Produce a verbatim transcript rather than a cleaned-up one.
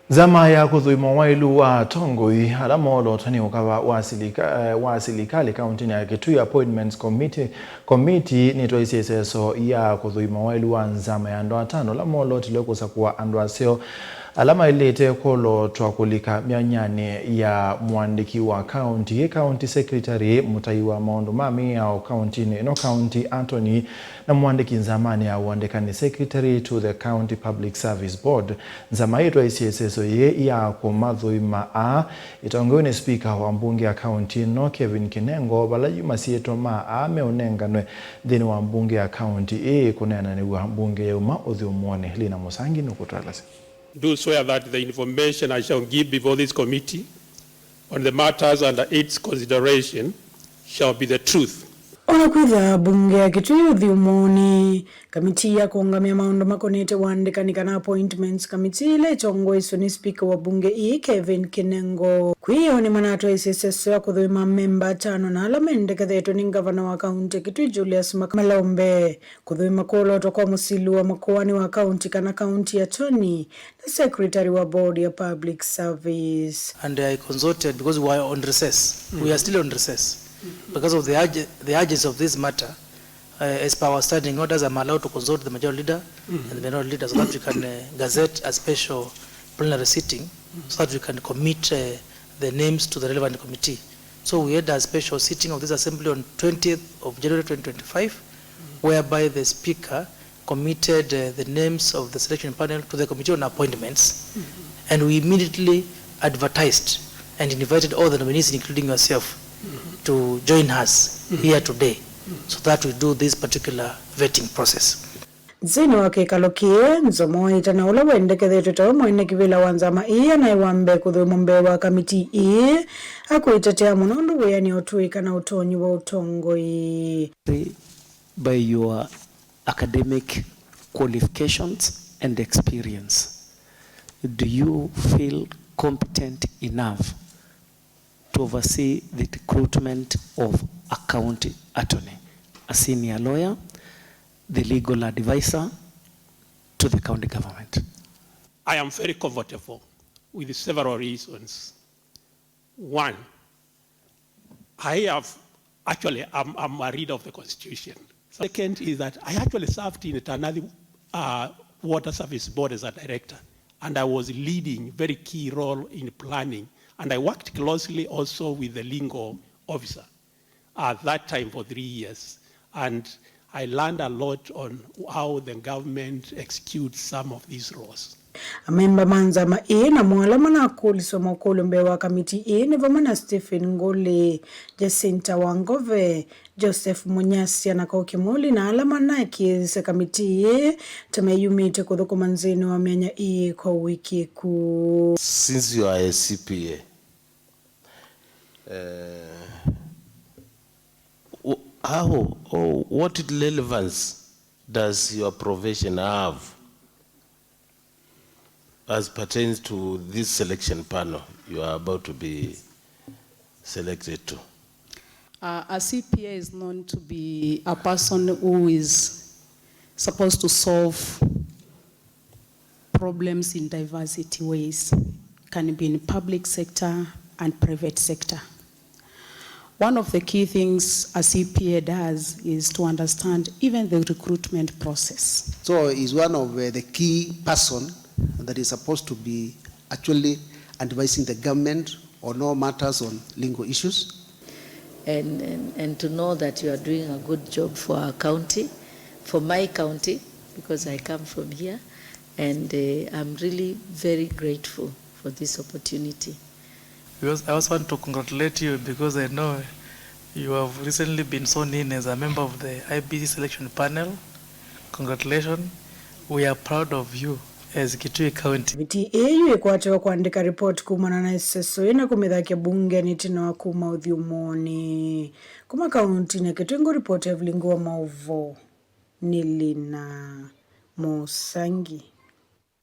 Nzama ya kũthũima waĩlu wa atongoi ala moolotwa nĩ ũkava wa silika-, eh, wa silikalĩ kaũntĩnĩ ya Kitui, Appointments Committee, Committee, nĩtwaisye ĩseso ya kũthũima waĩlu wa nzama ya andũ atano ala moolotilwe kũsakũa andũ aseo ala maĩlĩte kũlotwa kũlika myonyanĩ ya mũandĩki wa kaũntĩ, County Secretary, mũtai wa maũndũ ma mĩao kaũntĩnĩ ĩno, County Attorney, na mũandĩki nzamanĩ ya ũandĩkani, Secretary to the County Public Service Board. Nzama ĩĩ twaisye ĩseso yĩĩ ya kũmathũima aa ĩtongoew'e nĩ spika wa mbunge ya kaũntĩ ĩno, Kevin Kinengo, vala yu masyĩtwa ma aa meũnenganwe nthĩnĩ wa mbunge ya kaũntĩ ĩĩ kũneenanĩw'a mbunge yauma ũthyũmũonĩ. Lina Mũsangi nũkũtũelesya. Do swear that the information I shall give before this committee on the matters under its consideration shall be the truth. O na kwĩthĩwa mbunge ya Kitui ũthyũmũonĩ, kamiti ya kũũngamĩa maũndũ makonete ũandĩkani kana Appointments Committee, ĩla ĩtongoesw'e nĩ spika wa mbunge ĩĩ, Kevin Kinengo, kwĩoo nĩmanatwaisye ĩseso ya kũthũima amemba atano na ala mendekethetwe nĩ ngavana wa kaũntĩ ya Kitui, Julius Mak-, Malombe. Kũthũima kũolotwa kwa mũsili wa makoani wa kaũntĩ kana county attorney na secretary wa board ya public service. And I consulted because we were on recess. We are still on recess. Because of the urge-, the urgency of this matter, uh, as per our standing orders, I'm allowed to consult the majority leader and the minority leader so that we can, uh, gazette a special plenary sitting so that we can commit, uh, the names to the relevant committee. So we had a special sitting of this assembly on twentieth of January twenty twenty-five, whereby the speaker committed, uh, the names of the selection panel to the committee on appointments, and we immediately advertised and invited all the nominees, including yourself, to join us here today so that we do this particular vetting process. Nthĩnĩ wa kĩkalo kĩĩ, Nzomo Waita na ũla wendekethetwe tawe mwene kĩvĩla wa nzama ĩĩ anaĩ wa mbee kũthũimwa mbee wa kamiti ĩĩ, akwĩtetea mũno ũndũ wĩanĩo ũtũĩka na ũtonyi wa ũtongoi. By your academic qualifications and experience, do you feel competent enough to oversee the recruitment of a county attorney, a senior lawyer, the legal advisor to the county government? I am very comfortable with several reasons. One, I have actually, I'm, I'm a reader of the constitution. Second is that I actually served in Tanariver, uh, Water Service Board as a director, and I was leading very key role in planning, and I worked closely also with the legal officer at that time for three years, and I learned a lot on how the government executes some of these roles. Amemba ma nzama ĩĩ namo ala manakũliswa makũlyo mbee wa kamiti ĩĩ nĩ vamwe na Stephen Ngũlĩ, Jacinta Wangove, Joseph Munyasya na Kaũkĩ Mũli, na ala manaĩkĩĩthisye kamiti ĩĩ ta meyumĩtye kũthũkũma nthĩnĩ wa myanya ĩĩ kwa ũĩkĩĩku. Since you are a C P A, uh, w-, how or what relevance does your profession have as pertains to this selection panel you are about to be selected to? Uh, a C P A is known to be a person who is supposed to solve problems in diversity ways, can be in public sector and private sector. One of the key things a C P A does is to understand even the recruitment process. So he's one of, uh, the key person that is supposed to be actually advising the government on all matters on legal issues. And, and, and to know that you are doing a good job for our county, for my county, because I come from here, and, uh, I'm really very grateful for this opportunity. We als-, I also want to congratulate you because I know you have recently been sworn in as a member of the I E B C selection panel. Congratulations. We are proud of you as Kitui County. Kamiti ĩĩ yu ĩkwatĩwe kũandĩka ripoti kumana na ĩseso ĩĩ na kũmĩthakya mbungenĩ ĩtina wa kuma ũthyũmũonĩ. Kuma kauntinĩ ya Kitui ngũripoti Evelyn Ngũa, maũvoo nĩ Lina Mũsangi.